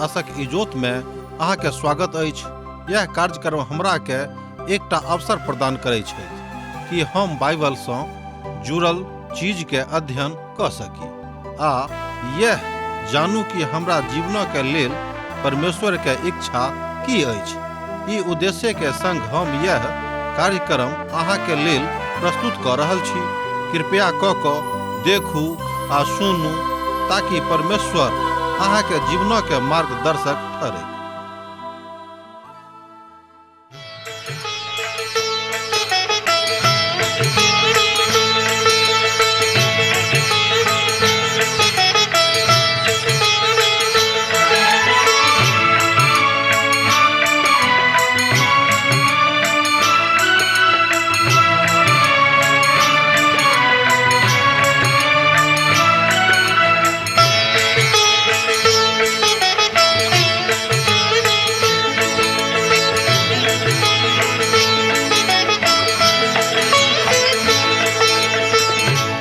आशक इजोत में अहाँ के स्वागत अछि। यह कार्यक्रम हमरा के एकटा अवसर प्रदान करै छथि कि हम बाइबल सँ जुड़ल चीज के अध्ययन क सकी आ यह जानू कि हमरा जीवन के लेल परमेश्वर के इच्छा की अछि। ई उद्देश्य के संग हम यह कार्यक्रम अहाँ के लेल प्रस्तुत क रहल छी। कृपया क क देखू आ सुनू ताकि परमेश्वर अहाँ के जीवन के मार्गदर्शक ठहरे।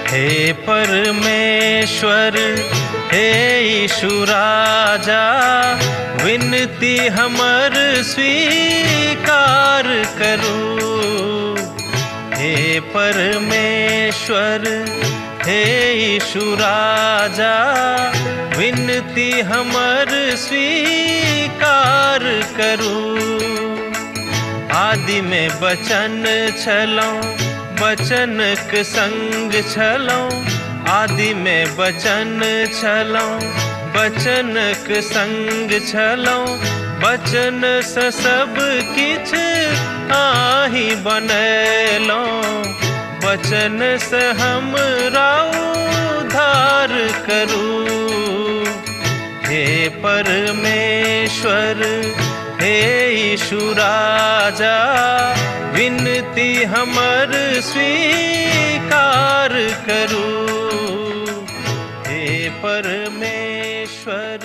हे परमेश्वर, हे यीशु राजा, विनती हमर स्वीकार करू। हे परमेश्वर, हे यीशु राजा, विनती हमर स्वीकार करू। आदि में बचन छलौं, बचनक संग छलौं। आदि में बचन छलौं, बचनक संग छलौं। बचन से सब किछ आही बनेलौं, बचन से हमरा उद्धार करू। हे परमेश्वर, हे यीशु राजा, विनती हमर स्वीकार करू। हे परमेश्वर।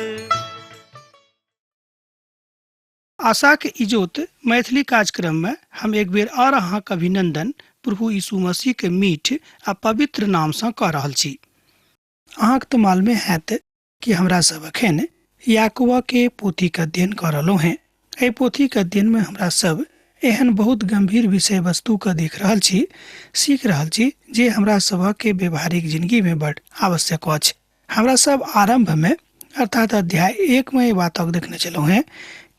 आशाक इजोत मैथिली कार्यक्रम में हम एक बेर और अहाँक अभिनंदन प्रभु यीशु मसीह के मीठ आ पवित्र नाम सँ कऽ रहल छी। अहाँक तऽ मालूमे हैत कि हमरा सब अखन याकूब के पोथी के अध्ययन कऽ रहलहुँ हेँ। एहि पोथी के अध्ययन में हमरा सब एहन बहुत गंभीर विषय वस्तु के देख रहल छी, सीख रहल छी, जे हमरा सब के व्यवहारिक जिंदगी में बड़ आवश्यक अछि। हमरा सब आरंभ में अर्थात अध्याय 1 में बातक देखने छलहुँ हेँ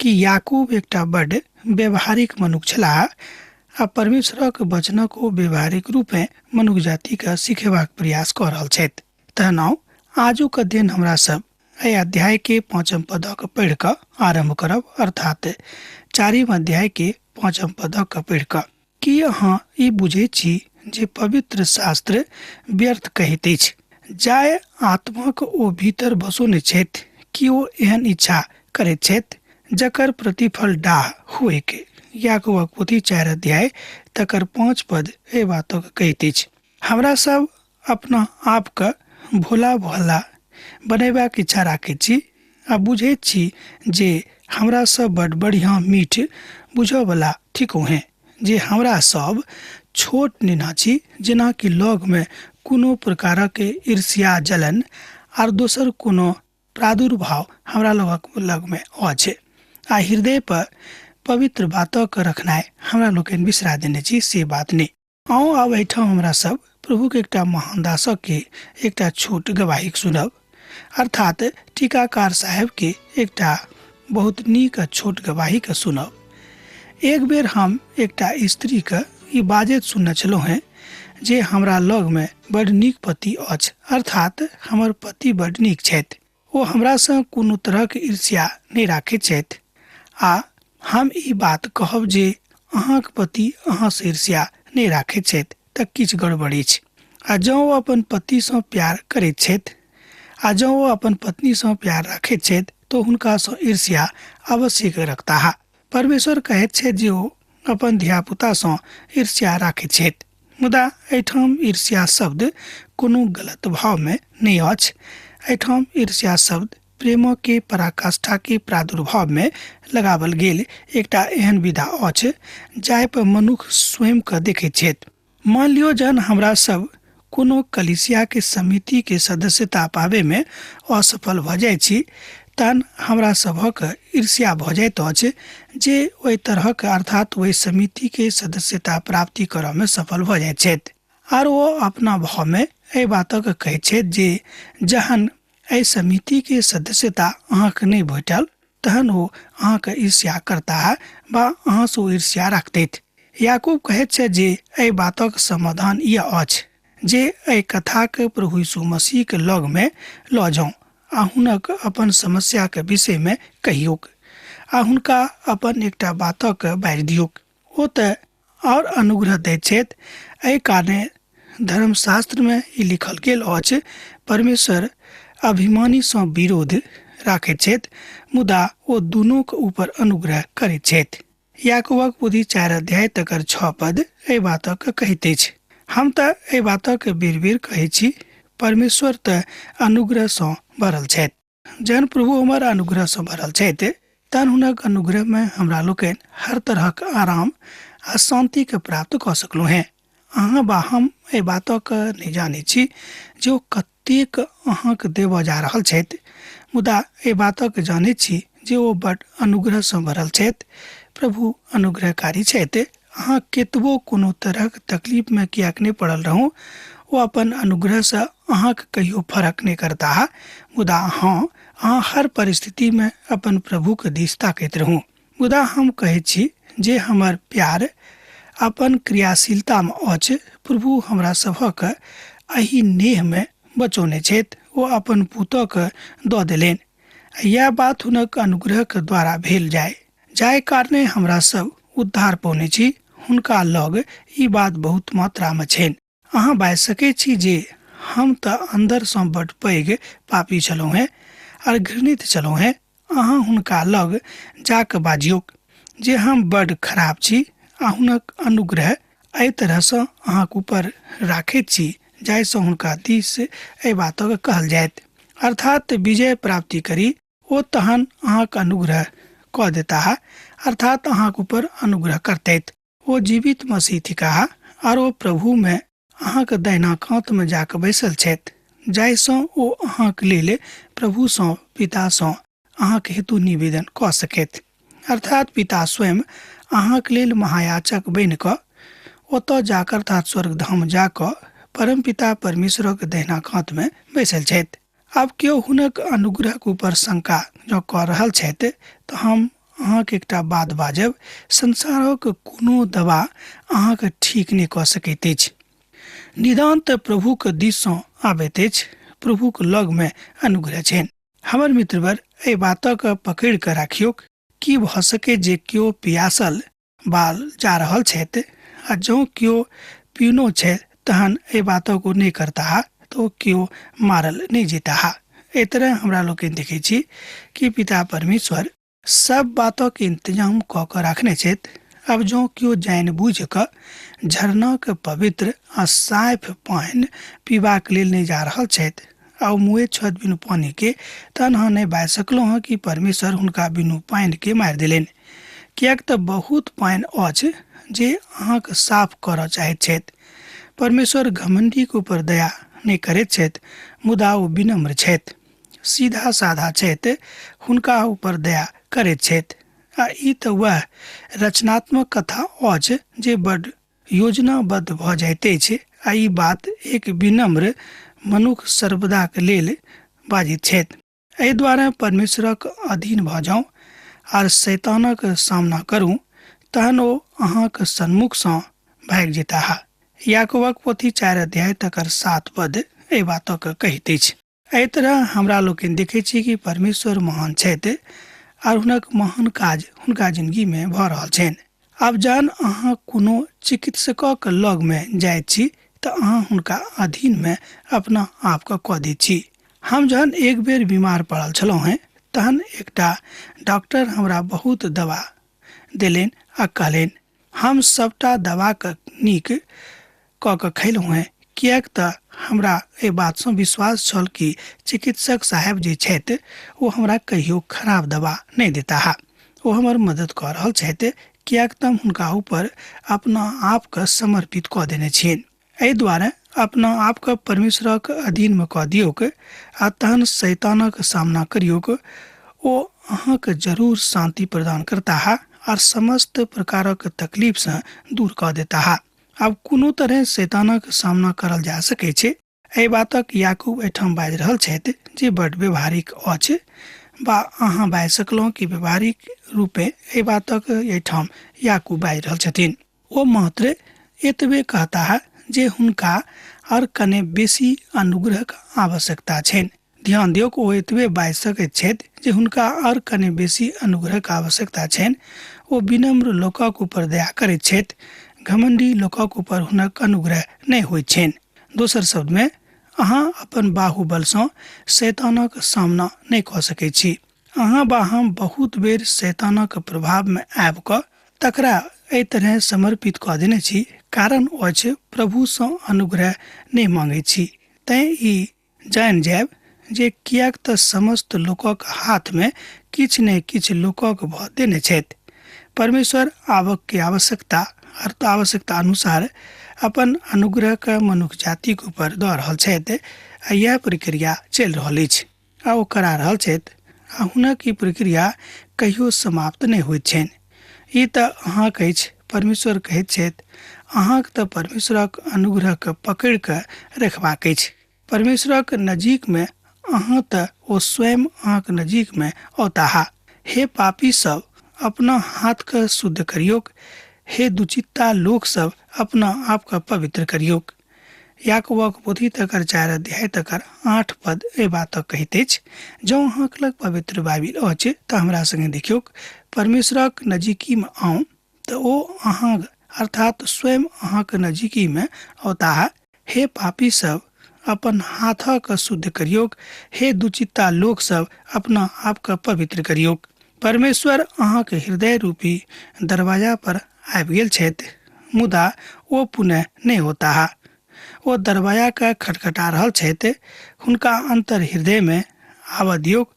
कि याकूब एकटा बड व्यवहारिक मनुख छलाह आ परमेश्वरक वचनक ओ व्यवहारिक रूपेँ मनुख जातिके सिखेबाक प्रयास कऽ रहल छथि। तहन आउ आजुक अध्ययन हमरा सब एहि अध्याय के 5 पदक पढ़ि कऽ आरंभ करब, अर्थात 4 अध्याय के 5 पदक पढ़ि कऽ। की अहाँ ई बुझै छी जे पवित्र शास्त्र व्यर्थ कहैत अछि? जाय आत्माक ओ भीतर बसोने छथि, कि ओ एहन इच्छा करैत छथि जकर प्रतिफल डाह हुएके? याकूबक पोथी 4 अध्याय तकर 5 पद एहि बातक कहैत अछि। हमरा सब अपना आपके भोला भाला बनेबाक इच्छा राखैत छी आ बुझैत छी जे हमरा सब बड बढ़िया मीठ बुझऽवला थिकहुँ हेँ, जे हमरा सब छोट नेना छी, जेना कि लगमे कोनो प्रकारक ईर्ष्या, जलन आर दोसर कोनो प्रादुर्भाव हमरा लोगक लगमे अछि आ हृदय पर पवित्र बातक रखनाइ हमरा लोकनि बिसरा देने छी, से बात नहि। आउ आब एहिठाम हमरा सब प्रभुके एकटा महान दासक के एकटा छोट गवाही सुनब, अर्थात टीकाकार साहेब के एकटा बहुत नीक आ छोट गवाही के सुनब। एक बेर हम एकटा स्त्री के ई बाजैत सुनने छलहुँ हेँ जे हमरा लगमे बड़ नीक पति अछि, अर्थात हमर पति बड़ नीक छथि, ओ हमरासँ कोनो तरहक ईर्ष्या नहि राखैत छथि आ हम ई बात कहब जे अहाँक पति अहाँसँ ईर्ष्या नहि राखैत छथि तऽ किछु गड़बड़ अछि। आ जँ ओ अपन पतिसँ प्यार करैत छथि आ जँ ओ अपन पत्नीसँ प्यार राखैत छथि तऽ हुनकासँ ईर्ष्या अवश्य रखताह। परमेश्वर कहैत छथि जे ओ अपन धियापुतासँ ईर्ष्या राखैत छथि, मुदा एहिठाम ईर्ष्या शब्द कोनो गलत भावमे नहि अछि। एहिठाम ईर्ष्या शब्द प्रेम के पराकाष्ठा के प्रादुर्भाव में लगावल गेल एकटा एहन विधा अछि जाहि पर मनुख स्वयं के देखैत छथि। मान लियो जहन हमरा सब कोनो कलीसिया के समिति के सदस्यता पाबे में असफल भऽ जाइ छी तहन हमरा सभक ईर्ष्या भऽ जाइत अछि जे ओहि तरहक अर्थात ओहि समितिके सदस्यता प्राप्ति करऽमे सफल भऽ जाइत छथि। आर ओ अपना भावमे एहि बातक कहैत छथि जे जहन एहि समितिके सदस्यता अहाँके नहि भेटल तहन ओ अहाँके ईर्ष्या करताह वा अहाँसँ ओ ईर्ष्या रखतथि। याकूब कहैत छथि जे एहि बातक समाधान इएह अछि जे एहि कथाके प्रभु यीशु मसीहके लगमे लऽ जाउ आ हुनक अपन समस्याके विषयमे कहियौक आ हुनका अपन एकटा बातक बाजि दियौक। ओ तऽ आओर अनुग्रह दैत छथि। एहि कारणे धर्मशास्त्रमे ई लिखल गेल अछि, परमेश्वर अभिमानीसँ विरोध राखैत छथि, मुदा ओ दुनूक ऊपर अनुग्रह करैत छथि। याकूबक पोथी 4 अध्याय तकर 6 पद एहि बातक कहैत अछि। हम तऽ एहि बातक बेर-बेर कहैत छी, परमेश्वर तऽ अनुग्रहसँ भरल छथि। जहन प्रभु हमर अनुग्रहसँ भरल छथि तहन हुनक अनुग्रहमे हमरा लोकनि हर तरहक आराम आ शान्तिके प्राप्त कऽ सकलहुँ हेँ। अहाँ वा हम एहि बातक नहि जानै छी जे ओ कतेक अहाँके देबऽ जा रहल छथि, मुदा एहि बातक जानै छी जे ओ बड अनुग्रहसँ भरल छथि। प्रभु अनुग्रहकारी छथि। अहाँ केतबो कोनो तरहक तकलीफमे किएक नहि पड़ल रहू, ओ अपन अनुग्रहसँ अहाँके कहियो फरक नहि करताह। मुदा हँ, अहाँ हर परिस्थितिमे अपन प्रभुके दिस ताकैत रहू। मुदा हम कहैत छी जे हमर प्यार अपन क्रियाशीलतामे अछि। प्रभु हमरा सभक एहि नेहमे बचौने छथि। ओ अपन पुतोहके दऽ देलनि। इएह बात हुनक अनुग्रहके द्वारा भेल जाय, जाहि कारणे हमरा सब उद्धार पौने छी। हुनका लग ई बात बहुत मात्रामे छनि। अहाँ बाजि सकै छी जे हम तऽ अन्दरसँ बड पैघ पापी छलहुँ हेँ आर घृणित छलहुँ हेँ। अहाँ हुनका लग जा कऽ बाजियौक जे हम बड खराब छी आ हुनक अनुग्रह एहि तरहसँ अहाँक ऊपर राखैत छी जाहिसँ हुनका दिस एहि बातक कहल जायत, अर्थात विजय प्राप्ति करी। ओ तहन अहाँक अनुग्रह कऽ देताह, अर्थात अहाँक ऊपर अनुग्रह करतैत। ओ जीवित मसीह थिकाह आर ओ प्रभुमे अहाँक दहिना कातमे जा कऽ बैसल छथि, जाहिसँ ओ अहाँक लेल प्रभुसँ पितासँ अहाँक हेतु निवेदन कऽ सकथि। अर्थात पिता स्वयं अहाँक लेल महायाचक बनि कऽ ओतऽ जाकऽ अर्थात स्वर्गधाम जाकऽ परमपिता परमेश्वरक दहिना कातमे बैसल छथि। आब केओ हुनक अनुग्रहक ऊपर शंका जँ कऽ रहल छथि तऽ हम अहाँके एकटा बात बाजब, संसारक कोनो दवा अहाँके ठीक नहि कऽ सकैत अछि। निदान तऽ प्रभुक दिससँ आबैत अछि। प्रभुक लगमे अनुग्रह छनि। हमर मित्रवर, एहि बातक पकड़ि कऽ राखियौक। की भऽ सकै जे केओ पियासल बाल जा रहल छथि आ जँ केओ पीनो छथि तहन एहि बातक ओ नहि करताह तऽ ओ केओ मारल नहि जेताह। एहि तरह हमरा लोकनि देखै छी कि पिता परमेश्वर सब बातक इंतजाम कऽ कऽ राखने छथि। आब जँ केओ जानि बुझि कऽ झरनाक पवित्र आ साफ पानि पीबाक लेल नहि जा रहल छथि आ ओ मुए छथि बिनु पानिके, तहन अहाँ नहि बाजि सकलहुँ हँ कि परमेश्वर हुनका बिनु पानिके मारि देलनि, किएक तऽ बहुत पानि अछि जे अहाँके साफ करऽ चाहैत छथि। परमेश्वर घमण्डीक ऊपर दया नहि करैत छथि, मुदा ओ विनम्र छथि, सीधा साधा छथि, हुनका ऊपर दया करैत छथि। आ ई तऽ वएह रचनात्मक कथा अछि जे बड योजनाबद्ध भऽ जाइत अछि आ ई बात एक विनम्र मनुख सर्वदाक लेल बाजैत छथि। एहि द्वारे परमेश्वरक अधीन भऽ जाउ आर शैतानक सामना करू, तहन ओ अहाँक सन्मुखसँ भागि जेताह। याकूबक पोथी 4 अध्याय तकर 7 पद एहि बातक कहैत अछि। एहि तरह हमरा लोकनि देखै छी कि परमेश्वर महान छथि आर हुनक महान काज हुनका जिंदगी में भऽ रहल छनि। आब जहन अहाँ कोनो चिकित्सकक लगमे जाइत छी तऽ अहाँ हुनका अधीनमे अपना आपके कऽ दैत छी। हम जहन एक बेर बीमार पड़ल छलहुँ हेँ तहन एकटा डॉक्टर हमरा बहुत दवा देलनि आ कहलनि हम सभटा दवाके नीक कऽ कऽ खयलहुँ हेँ, किएक तऽ हमरा एहि बातसँ विश्वास छल कि चिकित्सक साहेब जे छथि ओ हमरा कहियो खराब दवा नहि देताह। ओ हमर मदद कऽ रहल छथि, किएक तऽ हम हुनका ऊपर अपना आपके समर्पित कऽ देने छियनि। एहि दुआरे अपना आपके परमेश्वरक अधीनमे कऽ दियौक आ तहन शैतानक सामना करियौक, ओ अहाँके जरूर शान्ति प्रदान करताह आर समस्त प्रकारक तकलीफसँ दूर कऽ देताह। आब कोनो तरहे शैतानक सामना करल जा सकै छै, एहि बातक याकूब एहिठाम बाजि रहल छथि जे बड व्यवहारिक अछि, बा अहाँ बाजि सकलहुँ कि व्यवहारिक रूपे एहि बातक एहिठाम याकूब बाजि रहल छथिन। ओ मात्र एतबे कहताह जे हुनका आओर कने बेसी अनुग्रहक आवश्यकता छनि। ध्यान दियौक, ओ एतबे बाजि सकैत छथि जे हुनका आओर कने बेसी अनुग्रहक आवश्यकता छनि। ओ विनम्र लोकक ऊपर दया करैत छथि, घमंडी लोकक ऊपर हुनक अनुग्रह नहि होइत छनि। दोसर शब्दमे, अहाँ अपन बाहुबलसँ शैतानक सामना नहि कऽ सकैत छी। अहाँ बा हम बहुत बेर शैतानक प्रभावमे आबि कऽ तकरा एहि तरह समर्पित कऽ देने छी, कारण अछि प्रभुसँ अनुग्रह नहि मांगैत छी। तैँ ई जानि जायब जे किएक तऽ समस्त लोकक हाथमे किछु ने किछु लोकक भऽ देने छथि। परमेश्वर आवकके आवश्यकता अर्थ आवश्यकता अनुसार अपन अनुग्रहके मनुख जातिक ऊपर दऽ रहल छथि आ इएह प्रक्रिया चलि रहल अछि आ ओ करा रहल छथि आ हुनक ई प्रक्रिया कहियो समाप्त नहि होइत छनि। ई तऽ अहाँक अछि, परमेश्वर कहैत छथि, अहाँक तऽ परमेश्वरक अनुग्रहके पकड़ि कऽ रखबाक अछि। परमेश्वरक नजीकमे अहाँ तऽ ओ स्वयं अहाँक नजीकमे औताह। हे पापी सब, अपना हाथके शुद्ध करियौक। हे दुचित्ता लोक सब, अपना आपके पवित्र करियौक। याकूबक पोथी तकर 4 अध्याय तकर 8 पद एहि बातक कहैत अछि। जँ अहाँक लग पवित्र बाइबिल अछि तऽ हमरा संगे देखियौक, परमेश्वरक नजीकीमे आउ तऽ ओ अहाँ अर्थात स्वयं अहाँक नजीकीमे औताह। हे पापी सब, अपन हाथक शुद्ध करियौक। हे दुचित्ता लोक सब, अपना आपके पवित्र करियौक। परमेश्वर अहाँके हृदय रूपी दरवाजा पर आबि गेल छथि, मुदा ओ पुनः नहि होताह। ओ दरवाजाके खटखटा रहल छथि, हुनका अंतर हृदयमे आबऽ दियौक।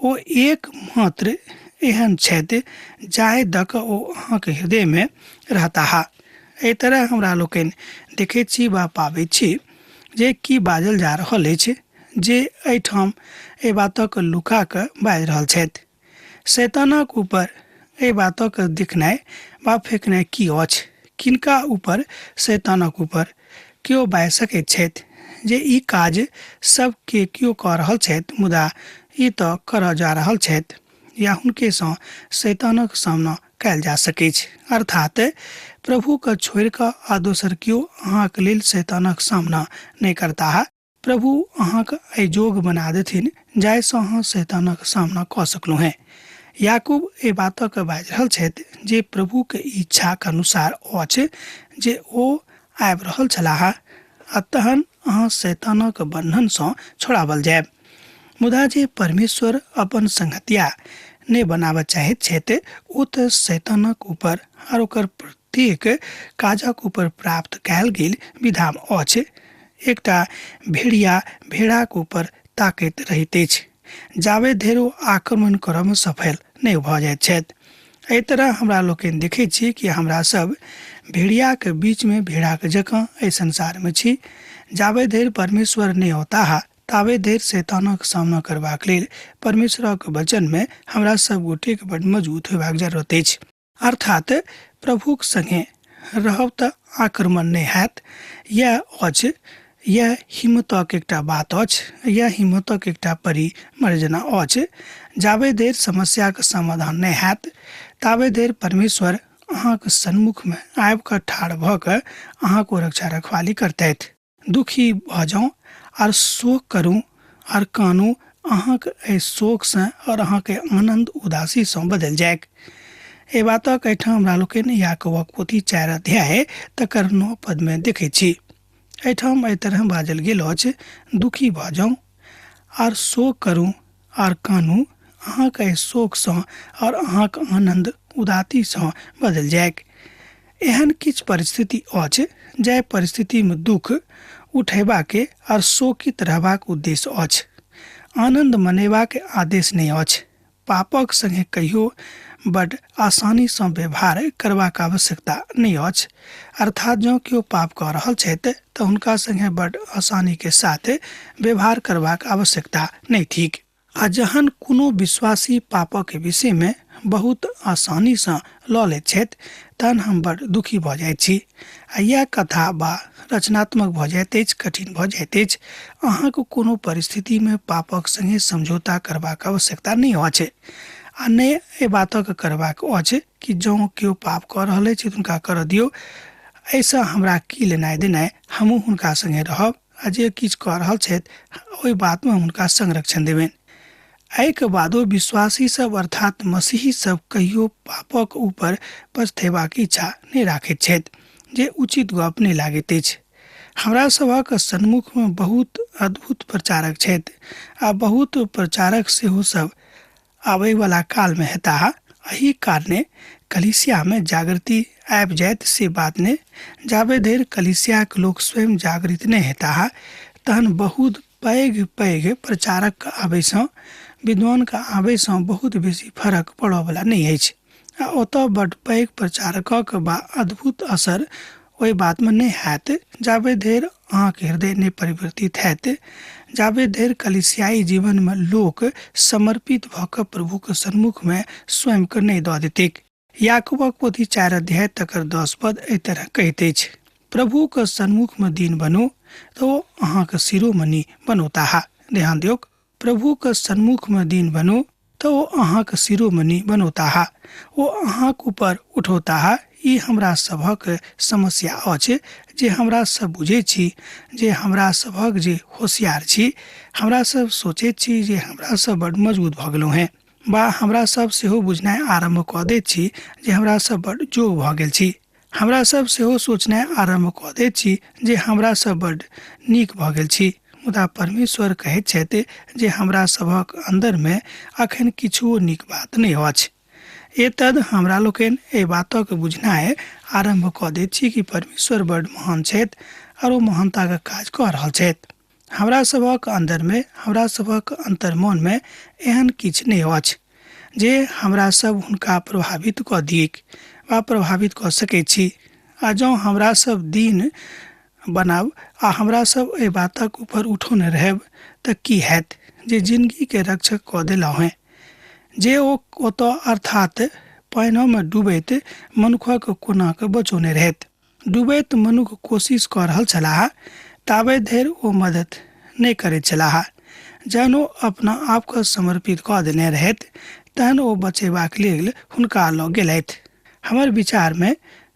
ओ एक मात्र एहन छथि जाहि दऽ कऽ ओ अहाँके हृदयमे रहताह। एहि तरह हमरा लोकनि देखैत छी वा पाबैत छी जे की बाजल जा रहल अछि, जे एहिठाम एहि बातक लुका कऽ बाजि रहल छथि। शैतानक ऊपर एहि बातक देखनाइ वा फेकनाइ की अछि? किनका ऊपर? शैतानक ऊपर। केओ बाजि सकैत छथि जे ई काज सबके केओ कऽ रहल छथि, मुदा ई तऽ करऽ जा रहल छथि या हुनकेसँ शैतानक सामना कयल जा सकैछ। अर्थात प्रभुके छोड़ि कऽ आ दोसर केओ अहाँके लेल शैतानक सामना नहि करताह। प्रभु अहाँके एहि जोग बना देथिन जाहिसँ अहाँ शैतानक सामना कऽ सकलहुँ हेँ। याकूब एहि बातक बाजि रहल छथि जे प्रभुके इच्छाक अनुसार अछि जे ओ आबि रहल छलाह आ तहन अहाँ शैतानक बन्धनसँ छोड़ाओल जायब। मुदा जे परमेश्वर अपन संगतिया नहि बनाबऽ चाहैत छथि ओ तऽ शैतानक ऊपर आर ओकर प्रत्येक काजक ऊपर प्राप्त कयल गेल विधान अछि। एकटा भेड़िया भेड़ाक ऊपर ताकैत रहैत अछि जाबे धरि ओ आक्रमण करऽमे सफल नहि भऽ जाइत छथि। एहि तरह हमरा लोकनि देखैत छी कि हमरा सब भेड़ियाके बीचमे भेड़ाके जकाँ एहि संसारमे छी। जाबे धरि परमेश्वर नहि औताह ताबे धरि शैतानक सामना करबाक लेल परमेश्वरक वचनमे हमरा सब गोटेके बड मजबूत होयबाक जरूरत अछि। अर्थात प्रभुक संगे रहब तऽ आक्रमण नहि हैत। यैह अछि, यैह हिम्मतक एकटा बात अछि, यैह हिम्मतक एकटा परिमार्जना अछि। जाबे धरि समस्याक समाधान नहि हैत ताबे धरि परमेश्वर अहाँक सन्मुखमे आबि कऽ ठाढ़ भऽ कऽ अहाँक ओ रक्षा रखवाली करतथि। दुखी भऽ जाउ आर शोक करू आर कानू, अहाँक एहि शोकसँ आओर अहाँके आनन्द उदासीसँ बदलि जायक। एहि बातक एहिठाम हमरा लोकनि याकूबक पोथी 4 अध्याय तकर 9 पदमे देखैत छी। एहिठाम एहि तरह बाजल गेल अछि, दुखी भऽ जाउ आर शोक करू आर कानू, अहाँक एहि शोकसँ आओर अहाँक आनन्द उदासीसँ बदलि जायक। एहन किछु परिस्थिति अछि जाहि परिस्थितिमे दुख उठेबाके आओर शोकित रहबाक उद्देश्य अछि, आनन्द मनेबाक आदेश नहि अछि। पापक संगे कहियो बड आसानीसँ व्यवहार करबाक आवश्यकता नहि अछि। अर्थात जँ केओ पाप कऽ रहल छथि तऽ हुनका संगे बड आसानीके साथ व्यवहार करबाक आवश्यकता नहि थिक। आ जहन कोनो विश्वासी पापक विषयमे बहुत आसानीसँ लऽ लैत छथि तहन हम बड़ दुखी भऽ जाइत छी। आ इएह कथा बा रचनात्मक भऽ जाइत अछि, कठिन भऽ जाइत अछि। अहाँके कोनो परिस्थितिमे पापक सङ्गे समझौता करबाक आवश्यकता नहि अछि आ नहि एहि बातक करबाक अछि कि जँ केओ पाप कऽ रहल अछि हुनका करऽ दियौ, एहिसँ हमरा की लेनाइ देनाइ, हमहूँ हुनका सङ्गे रहब आ जे किछु कऽ रहल छथि ओहि बातमे हुनका संरक्षण देबनि। एहिके बादो विश्वासी सब अर्थात मसीही सब कहियो पापक ऊपर पछतेबाक इच्छा नहि राखैत छथि, जे उचित गप नहि लागैत अछि। हमरा सभक सन्मुखमे बहुत अद्भुत प्रचारक छथि आ बहुत प्रचारक सेहो सब आबैवला कालमे हेताह। एहि कारणे कलीसियामे जागृति आबि जायत से बात नहि। जाबे धरि कलीसियाके लोक स्वयं जागृत नहि हेताह तहन बहुत पैघ पैघ प्रचारक आबैसँ, विद्वानके आबैसँ बहुत बेसी फरक पड़यवला नहि अछि। आ ओतऽ बड्ड पैघ प्रचारकक बा अद्भुत असर ओहि बातमे नहि हैत जाबे धरि अहाँके हृदय नहि परिवर्तित हैत, जाबे धरि कलीसियाई जीवनमे लोक समर्पित भऽ कऽ प्रभुके सन्मुखमे स्वयंके नहि दऽ देतैक। याकूबक पोथी 4 अध्याय तकर 10 पद एहि तरह कहैत अछि, प्रभुके सन्मुखमे दीन बनू तऽ ओ अहाँके शिरोमणि बनौताह। ध्यान दियौक, प्रभुके सन्मुखमे दीन बनू तऽ ओ अहाँके शिरोमणि बनौताह, ओ अहाँके ऊपर उठौताह। ई हमरा सभक समस्या अछि जे हमरा सब बुझै छी जे हमरा सभक जे होशियार छी, हमरा सब सोचैत छी जे हमरा सब बड्ड मजबूत भऽ गेलहुँ हेँ, बा हमरा सब सेहो बुझनाइ आरम्भ कऽ दैत छी जे हमरा सब बड्ड जोग भऽ गेल छी। हमरा सब सेहो सोचनाइ आरम्भ कऽ दैत छी जे हमरा सब बड्ड नीक भऽ गेल छी। मुदा परमेश्वर कहैत छथि जे हमरा सभक अन्दरमे अखन किछुओ नीक बात नहि अछि। एतद हमरा लोकनि एहि बातक बुझनाइ आरम्भ कऽ दैत छी कि परमेश्वर बड्ड महान छथि आओर ओ महानताके काज कऽ रहल छथि। हमरा सभक अन्दरमे, हमरा सभक अन्तर्मनमे एहन किछु नहि अछि जे हमरा सब हुनका प्रभावित कऽ दियैक वा प्रभावित कऽ सकैत छी। आ जँ हमरा सब दीन बनाब आ हमरा सब एहि बातक ऊपर उठौने रहब तऽ की हैत जे जिनगीके रक्षक कऽ देलहुँ हेँ, जे ओ ओतऽ अर्थात पानिमे डूबैत मनुखक कोना कऽ बचौने रहैत। डूबैत मनुख कोशिश कऽ रहल छलाह ताबे धरि ओ मदद नहि करैत छलाह। जहन ओ अपना आपके समर्पित कऽ देने रहैत तहन ओ बचेबाक लेल हुनका लऽ गेलथि। हमर विचारमे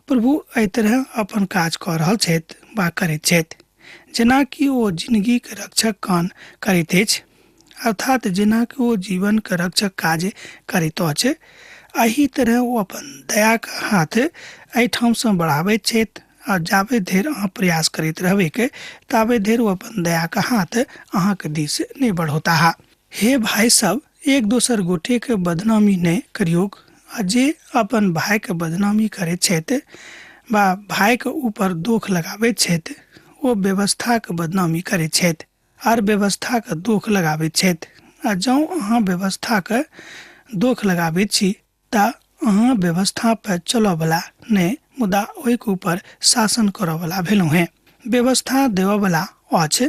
प्रभु एहि तरह अपन काज कऽ रहल छथि वा करैत छथि जेनाकि ओ जिनगीके रक्षक कान करैत अछि, अर्थात जेनाकि ओ जीवनके रक्षक काज करैत अछि। एहि तरह ओ अपन दयाके हाथ एहिठामसँ बढ़ाबैत छथि आ जाबे धरि अहाँ प्रयास करैत रहबैक ताबे धरि ओ अपन दयाके हाथ अहाँके दिस नहि बढ़ौताह। हे भाइ सब, एक दोसर गोटेके बदनामी नहि करियौक, आ जे अपन भाइके बदनामी करैत छथि वा भाइके ऊपर दोख लगाबैत छथि ओ व्यवस्थाके बदनामी करैत छथि आर व्यवस्थाके दोख लगाबैत छथि। आ जँ अहाँ व्यवस्थाके दोख लगाबैत छी तऽ अहाँ व्यवस्था पर चलऽवला नहि, मुदा ओहिके ऊपर शासन करऽवला भेलहुँ हेँ। व्यवस्था देबऽवला अछि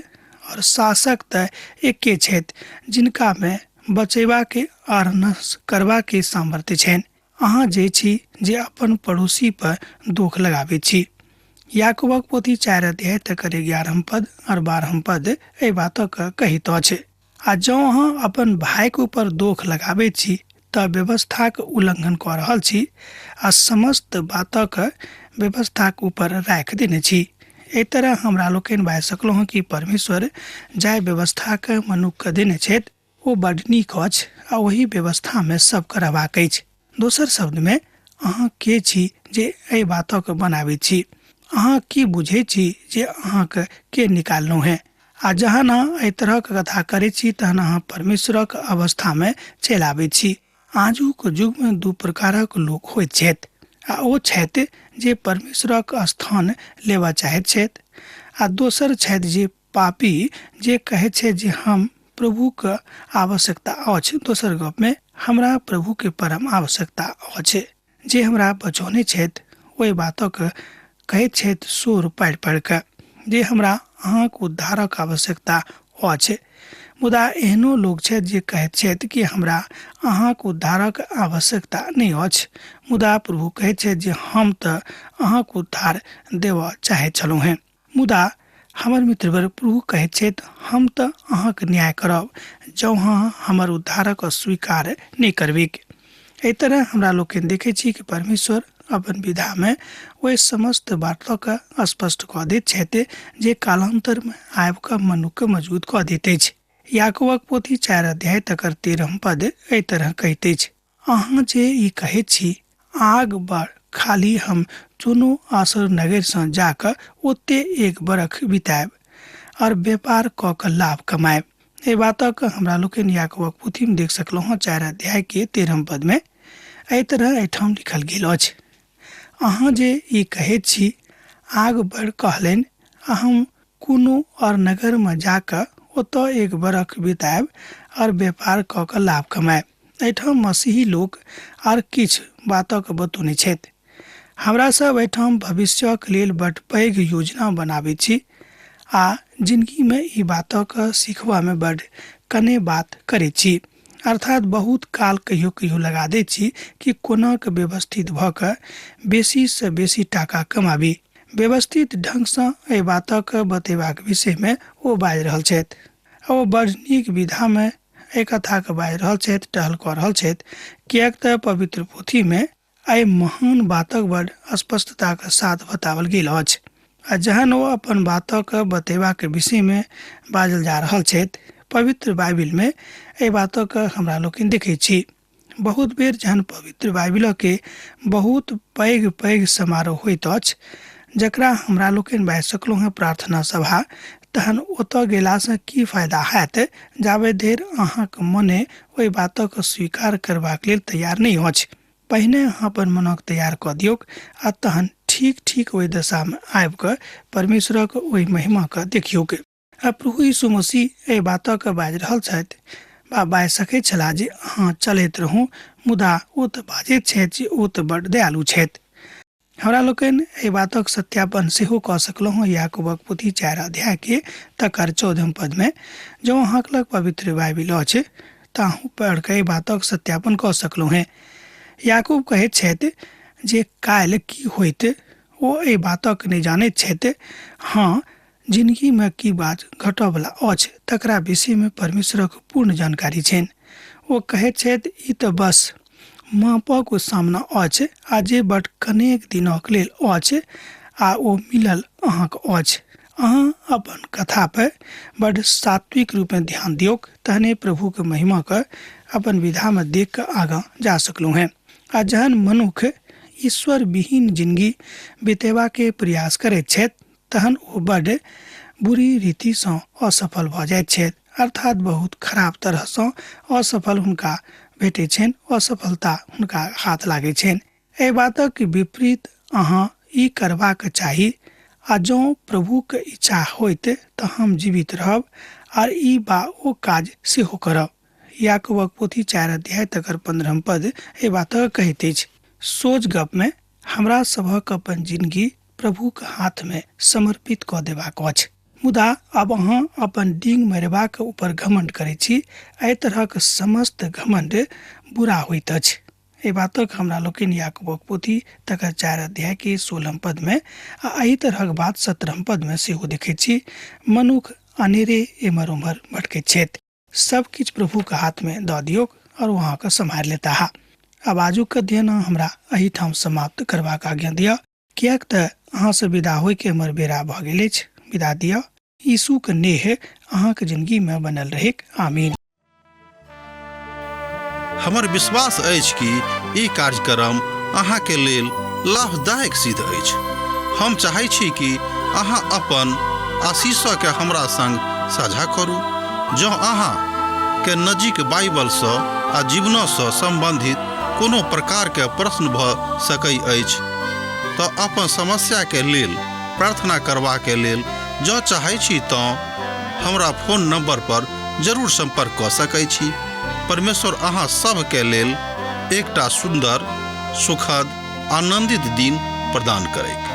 और शासक तऽ एके छथि जिनकामे बचेबाके आर नष्ट करबाके सामर्थ्य छनि। अहाँ जे छी जे अपन पड़ोसी पर दोख लगाबैत छी। याकूबक पोथी 4 अध्याय तकर 11 पद और 12 पद एहि बातक कहैत अछि, आ जँ अहाँ अपन भाइके ऊपर दोख लगाबैत छी तऽ व्यवस्थाक उल्लंघन कऽ रहल छी आ समस्त बातक व्यवस्थाक ऊपर राखि देने छी। एहि तरह हमरा लोकनि बाजि सकलहुँ हँ कि परमेश्वर जाहि व्यवस्थाके मनुखके देने छथि ओ बड्ड नीक अछि आ ओहि व्यवस्थामे सबके रहबाक अछि। दोसर शब्दमे अहाँ के छी जे एहि बातक बनाबैत छी? अहाँ की बुझै छी जे अहाँके के निकाललहुँ हेँ? आ जहन अहाँ एहि तरहक कथा करैत छी तहन अहाँ परमेश्वरक अवस्थामे चलि आबैत छी। आजुक युगमे दू प्रकारक लोक होइत छथि, आ ओ छथि जे परमेश्वरक स्थान लेबऽ चाहैत छथि, आ दोसर छथि जे पापी जे कहैत छथि जे हम प्रभुके आवश्यकता अछि। दोसर गपमे हमरा प्रभुके परम आवश्यकता अछि, जे हमरा बचौने छथि ओहि बातक कहैत छथि शोर पाड़ि पाड़ि कऽ जे हमरा अहाँक उद्धारक आवश्यकता अछि। मुदा एहनो लोक छथि जे कहैत छथि कि हमरा अहाँक उद्धारक आवश्यकता नहि अछि। मुदा प्रभु कहैत छथि जे हम तऽ अहाँक उद्धार देबऽ चाहैत छलहुँ हेँ। मुदा हमर मित्रवर, प्रभु कहैत छथि, हम तऽ अहाँक न्याय करब जँ अहाँ हमर उद्धारक स्वीकार नहि करबैक। एहि तरह हमरा लोकनि देखैत छी कि परमेश्वर अपन विधामे ओहि समस्त बातके स्पष्ट कऽ दैत छथि जे कालान्तरमे आबि कऽ मनुक्खके मजबूत कऽ दैत अछि। याकूबक पोथी 4 अध्याय तकर 13 पद एहि तरह कहैत अछि, अहाँ जे ई कहैत छी, आग बढ़ खाली हम चुनू आसर नगरसँ जाकऽ ओते 1 बरख बितायब और व्यापार कऽ कऽ लाभ कमायब। एहि बातक हमरा लोकनि याकूबक पोथीमे देख सकलहुँ हँ 4 अध्याय के 13 पदमे एहि तरह एहिठाम लिखल गेल अछि। अहाँ जे ई कहैत छी, आग बढ़ कहलनि, हम कोनो और नगरमे जाकऽ ओतऽ 1 बरख बितायब और व्यापार कऽ कऽ लाभ कमायब। एहिठाम मसीही लोक आर किछु बातक बतौने छथि। हमरा सब एहिठाम भविष्यक लेल बड पैघ योजना बनाबैत छी आ जिनगीमे ई बातक सीखबामे बड कने बात करैत छी, अर्थात बहुत काल कहियो कहियो लगा दैत छी कि कोना कऽ व्यवस्थित भऽ कऽ बेसीसँ बेसी टाका कमाबी। व्यवस्थित ढङ्गसँ एहि बातक बतेबाक विषयमे ओ बाजि रहल छथि आ ओ बड नीक विधामे एहि कथाके बाजि रहल छथि, टहल कऽ रहल छथि, किएक तऽ पवित्र पोथीमे एहि महान बातक बड स्पष्टताक साथ बताओल गेल अछि। आ जहन ओ अपन बातक बतेबाक विषयमे बाजल जा रहल छथि, पवित्र बाइबिलमे एहि बातक हमरा लोकनि देखै छी। बहुत बेर जहन पवित्र बाइबिलके बहुत पैघ पैघ समारोह होइत अछि, जकरा हमरा लोकनि बाजि सकलहुँ हेँ प्रार्थना सभा, तहन ओतऽ गेलासँ की फायदा हैत जाबे धरि अहाँक मने ओहि बातक स्वीकार करबाक लेल तैयार नहि अछि। पहिने अहाँ अपन मनक तैयार कऽ दियौक आ तहन ठीक ठीक ओहि दशामे आबि कऽ परमेश्वरक ओहि महिमाके देखियौक। आ प्रभु यीशु मसीह एहि बातक बाजि रहल छथि बा बाजि सकैत छलाह जे अहाँ चलैत रहू, मुदा ओ तऽ बाजैत छथि जे ओ तऽ बड्ड दयालु छथि। हमरा लोकनि एहि बातक सत्यापन सेहो कऽ सकलहुँ हँ याकूबक पोथी 4 अध्याय के तकर 14 पदमे। जँ अहाँक लग पवित्र बाइबिल अछि तऽ अहूँ पढ़ि कऽ एहि बातक सत्यापन कऽ सकलहुँ हेँ। याकूब कहैत छथि जे काल्हि की होइत ओ एहि बातक नहि जानैत छथि। हँ, जिनगीमे की बात घटऽवला अछि तकरा विषयमे परमेश्वरक पूर्ण जानकारी छनि। ओ कहैत छथि, ई तऽ बस मापक ओ सामना अछि आ जे बड कनेक दिनक लेल अछि आ ओ मिलल अहाँक अछि। अहाँ अपन कथा पर बड सात्विक रूपमे ध्यान दियौक, तहने प्रभुके महिमाके अपन विधामे देख कऽ आगाँ जा सकलहुँ हेँ। आ जहन मनुख ईश्वर विहीन जिनगी बितेबाके प्रयास करैत छथि तहन ओ बड बुरी रीतिसँ असफल भऽ जाइत छथि, अर्थात बहुत खराब तरहसँ असफल हुनका भेटैत छनि, असफलता हुनका हाथ लागै छनि। एहि बातक विपरीत अहाँ ई करबाक चाही, आ जँ प्रभुक इच्छा होइत तऽ हम जीवित रहब आर ई बा ओ काज सेहो करब। याकूबक पोथी 4 अध्याय तकर 15 पद एहि बातक कहैत अछि। सोझ गपमे हमरा सभक अपन जिनगी प्रभुक हाथमे समर्पित कऽ देबाक अछि। मुदा आब अहाँ अपन डींग मरेबाक ऊपर घमंड करै छी। एहि तरहक समस्त घमंड बुरा होइत अछि। एहि बातक हमरा लोकनि याकूबक पोथी तकर 4 अध्याय के 16 पदमे आ एहि तरहक बात 17 पदमे सेहो देखैत छी। मनुख अनेरे एम्हर ओम्हर भटकैत छथि। सब किछु प्रभुके हाथमे दऽ दियौक और ओ अहाँके सम्हारि लेताह। आब आजुक अध्ययन हमरा एहिठाम समाप्त करबाक आज्ञा दिअ, किएक तऽ अहाँसँ विदा होइके हमर बेरा भऽ गेल अछि। विदा दिअ। यीशुके नेह अहाँके जिनगीमे बनल रहैक। आमीन। हमर विश्वास अछि कि ई कार्यक्रम अहाँके लेल लाभदायक सिद्ध अछि। हम चाहै छी कि अहाँ अपन आशीषके हमरा संग साझा करू। जँ अहाँ के नजीक बाइबलसँ आ जीवनसँ सम्बन्धित कोनो प्रकारके प्रश्न भऽ सकै अछि तऽ अपन समस्याके लेल प्रार्थना करबाके लेल जँ चाहै छी तँ हमरा फोन नंबर पर जरूर संपर्क कऽ सकै छी। परमेश्वर अहाँ सभके लेल एकटा सुन्दर, सुखद, आनंदित दिन प्रदान करैक।